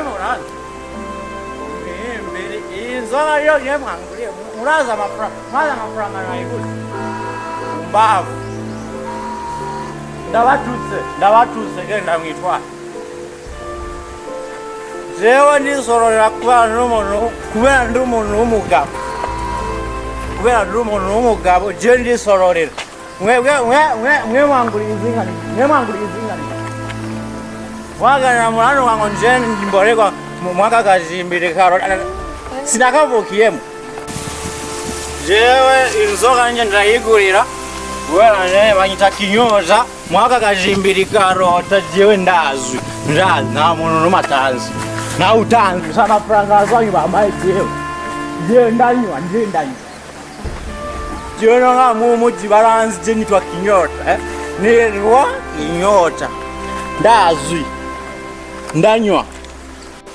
Jewe muranzi mbere iyi nzoga yonyine mwanguriye, murazi amafaranga, murazi amafaranga nayiguze mbavu. Ndabatutse, ndabatutse, genda mwitwara. Jewe nisororera kubera n'umuntu, kubera ndi umuntu w'umugabo, kubera ndi umuntu w'umugabo, jewe ndisororera. Mwebwe mwe mwanguriye izingana, mwe mwanguriye izingana, mwaganira muranuka ngo nje mborerwa mwaka kajimbiri karo sinakavukiyemo. Jewe inzoga nje ndayigurira kubera nje banyita Kinyota mwaka kajimbiri karota. Jewe ndazwi, ndazi, nta muntu n'umwe atanzi, ntawe utanzi gusa amafaranga azanyu bampaye. Jewe ndanywa, nje ndanywa. Jewe no mu muji baranzi, je nitwa Kinyota, eh? Nitwa Kinyota, ndazwi, ndanywa.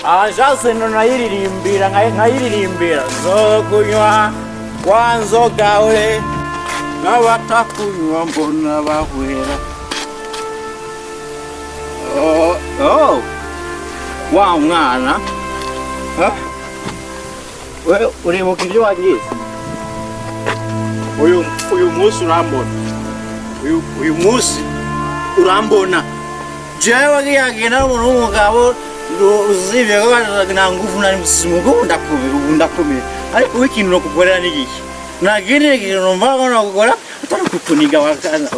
Ashase ndo nayiririmbira, nkayiririmbira zo kunywa kwa nzoga we n'abatakunywa mbona bahwera. Oh, oh. Wa mwana. Ha? We uribuka ibyo wagize uyu munsi? Urambona uyu munsi, urambona jewe kiyagenda n'umuntu w'umugabo. Usibye ko nta nguvu nari mugu, ndakomeye ubu, ndakomeye. Ariko we ikintu nokukorera ni iki? Nta kindi kintu numva ko nokukora atari kukuniga wakana.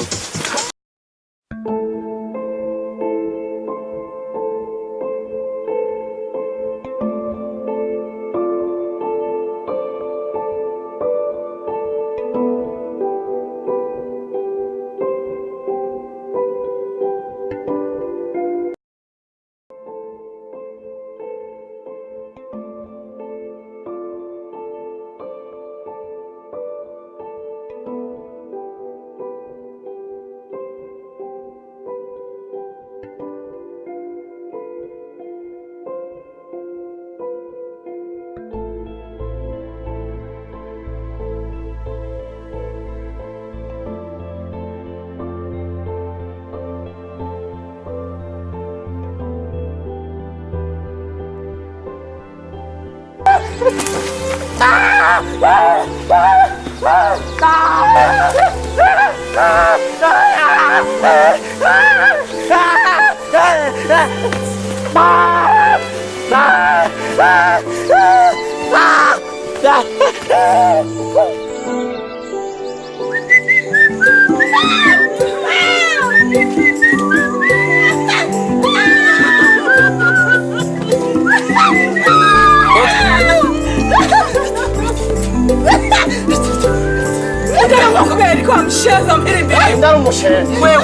Kubera ko wamusheza mbere imbere. Ndari umushenzi? Wewe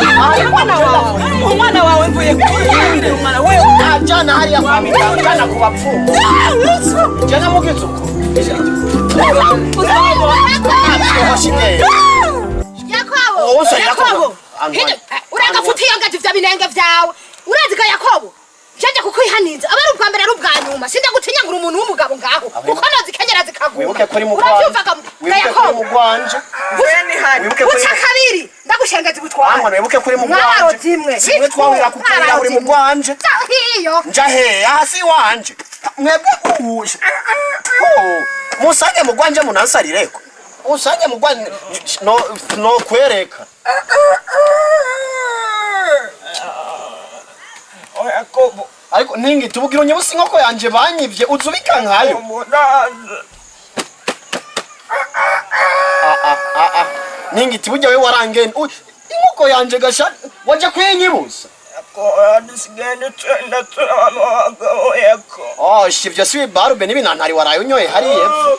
umwana wawe, umwana wawe mvuye kuri umwana wewe. Jana hariya kwa muganga, jana ku bapfumu, jana mugize uko. Yakobo! Wowe se Yakobo. Yakobo! Uragafuta iyo ngazi vya binenge vyawe. Urazi ga Yakobo? Jeje kukwihaniza. Aba ari ubwa mbere, ari ubwa nyuma. Sindagutinya ngo uri umuntu w'umugabo ngaho. Kuko nozikenyera zikaguma. Wibuke kuri mugwanje. Uravyumva ga Wibuke kuri Yakobo? mugwanje. Wibuke kuri Buca kabiri. Ndagushengeza ubutware. Angwa, wibuke kuri mugwanje. Mwarozi imwe. Zimwe twahurira ku kayira uri mugwanje. Iyo. Nja he hasi wanje mwebwe uhushe. Oh, musange mugwanje munansarireko, usange mugwanje no no kwereka. Yakobo. Ariko ningi tubugira unyibusa inkoko yanje banyivye uzubika nkayo. Ah, ah, ah, ah. Ningi tibujya we warangene inkoko yanje gasha waje kuyinyibusa. Oh, shivyo si barube n'ibinantari waraye unyoye hariya epfo.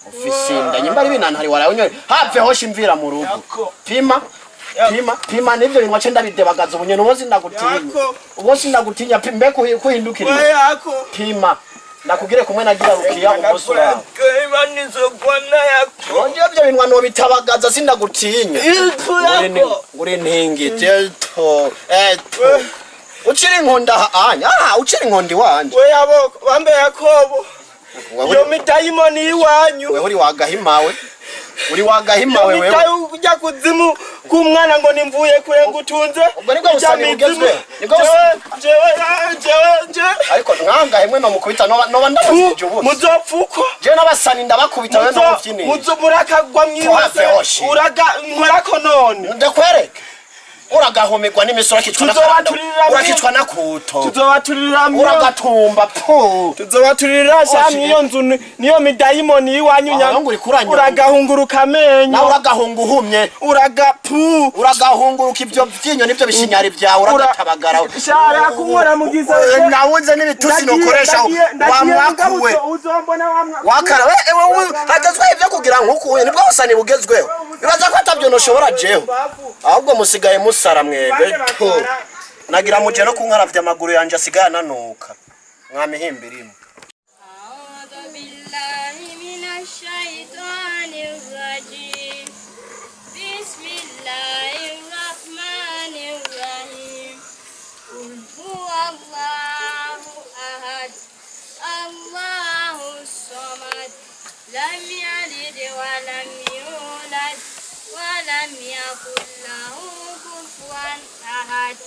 Ufise inda, nyimba ari ibinantari waraye unyoye. Have hoshi mvira mu rugo. Yako. Pima. Pima, pima nivyo binwa ce ndabidebagaza ubunye ubo sindagutinya. Yako. Ubo sindagutinya mbe kuhindukirira. Yako. Pima. Nakugire kumwe nagira rukiya umunsi wawe. Nongeye ivyo binwa nobitabagaza sindagutinya. Uri ntingi jelto eto. Ucira inkonda anya. Ah, ucira inkonda iwanje. Wambe Yakobo, Wewe iyo midayimoni y'iwanyu. Wewe uri wagahimawe. Uri wagahima wewe. Ujya kuzimu k'umwana ngo nimvuye kure ngo utunze. Ubwo nibwo busani bugezweho. Nibwo Jewe jewe jewe. Ariko nkangahe mwe no mukubita noba ndabasije ubusa. Muzopfuko. Jewe n'abasani ndabakubita wewe no mubyinire. Muzo murakagwa mwiwase. Uraga nkorako none. Ndakwereke. Uragahomerwa n'imisoro akicwa na urakicwa na kuto. Tuzobaturira uragatumba pu. Tuzobaturira sha iyo nzu niyo midayimoni yiwanyu nya. Uragahunguruka amenyo. Nawe uragahunga uhumye. Uragapu. Uragahunguruka ibyo byinyo nibyo bishinyari byawe uragatabagara. Shara kunkora mugize. Nawuze n'ibitusi nokoresha wamwakuwe. Uzombona wamwakuwe. Wakara wewe hagezweho ibyo kugira nkukuwe nibwo busani bugezweho. Bibaza ko atabyo noshobora jeho. Ahubwo musigaye musara mwebwe. Nagira muje no kunkaravya amaguru yanje asigaye ananuka. Mwamihimbira imwe. A'udhu billahi minash shaitanir rajim. Bismillahir rahmanir rahim. Qul huwallahu ahad. Allahus samad. Lam yalid wa lam yulad wa lam yakul lahu kufuwan ahad.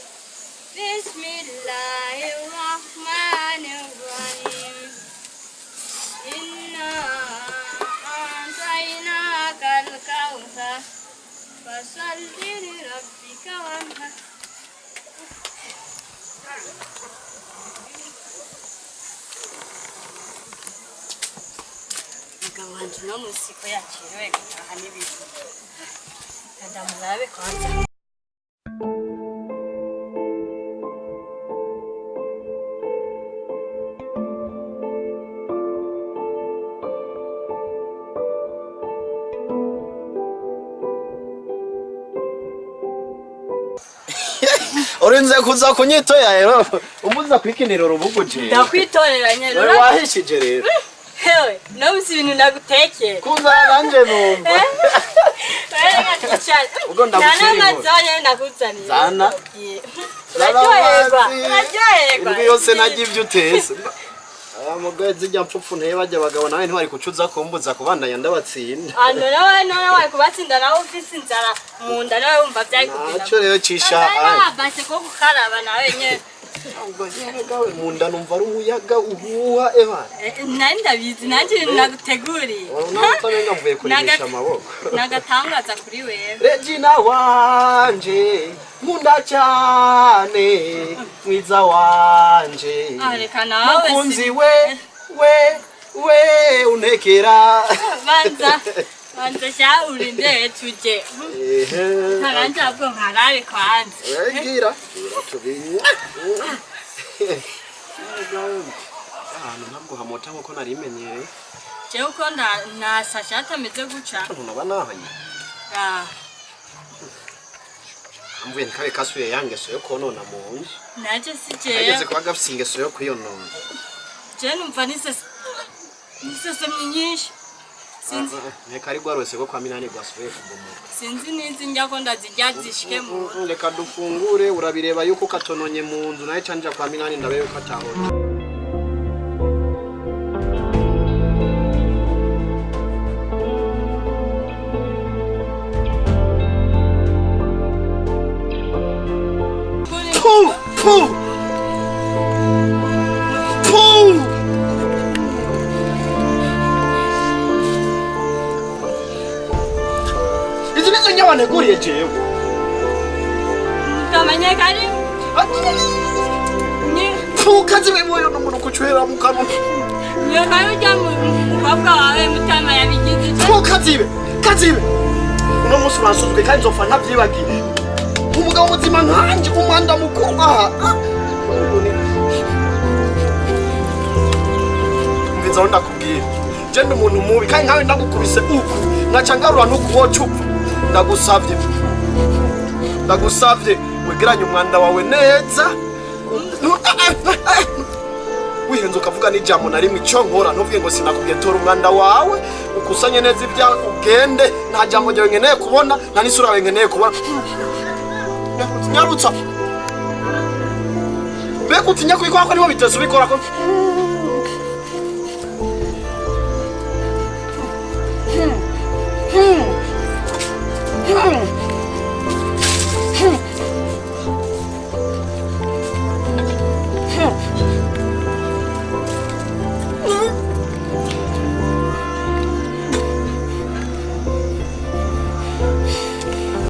Bismillahirrahmanirrahim. Inna a'tainaka al-kawthar fasalli li rabbika wanhar. Mugabo wanje uno munsi ko yacerewe gutaha n'ibintu. Ndamurabe kwanza. Urinze kuza kunyitoya rero umuza kwikinira urubugu je. Ndakwitorera nyene. Wewe wahishije rero. Hewe, no musi ibintu nagutekeye. Kuza nanje numva. Ubwo ndagukira. Nakuzaniye. Zana. Uraryoherwa. Uraryoherwa. Indwi yose najya ibyo utese. Aya mugwe zijya mpfupfu nteye bajya abagabo nawe ntwari kucuza kumbuza kubandanya ndabatsinda. Ano nawe nawe wari kubatsinda nawe ufise inzara mu nda nawe wumva byari kugenda. Naco rero cisha. Base ko gukaraba nawe nyene. Ubwo nyene gawe mu nda numva ari umuyaga uhuha eba. Nari ndabizi nanje naguteguriye. Urabona mvuye kurimisha amaboko. Nagatangaza kuri wewe. Regina wanje nkunda cyane mwiza wanje. Reka nawe mukunzi we we we untekera. Banza banza sha urinde tuje. Ntaranje ahubwo nkarabe kwanza. Gira tubinya. Ahantu ntabwo hamota nkuko nari menyereye. Jewe uko nta sasha atameze guca. Ntuba nahanye. Mvuye nkabe kasuye yangeso yo konona mu nzu. Naje si jewe. Ageze kuba gafise ingeso yo kwiyonona. Je numva nisese nyinshi. Sinzi. Neka ari gwarose ko kwa minani gwasubiye kubomoka. Sinzi ninzi njya ko ndazirya zishike mu. Reka dufungure urabireba yuko katononye mu nzu naye canja kwa minani ndabe yuko atahona. Puh! Puh! Puh! Izi nizo nyama neguriye jewe. Ndamenye kari. Puh, kazi wewe n'umuntu kucwera mu kanwa. Yo kayo jya mu mukobwa wawe mutama yabigize. Puh, kazibe. Kazibe. Uno munsi uransuzwe kandi nzopfa ntabyibagiye. Umugabo muzima nkanje umwanda mukuru aha. Mviza ndakubwira. Je ndi umuntu mubi kandi nkawe ndagukubise uku nkaca ngarura n'ukuwoca upfa. Ndagusavye. Ndagusavye wegeranye umwanda wawe neza. Wihenze ukavuga n'ijambo na rimwe icyo nkora ntuvuge ngo sinakubwiye tora umwanda wawe ukusanye neza ibyawe ugende nta jambo ryawe nkeneye kubona nta n'isura yawe nkeneye kubona. Nyarutsa. Mbega utinya kubikora ko nibo biteze ubikora ko.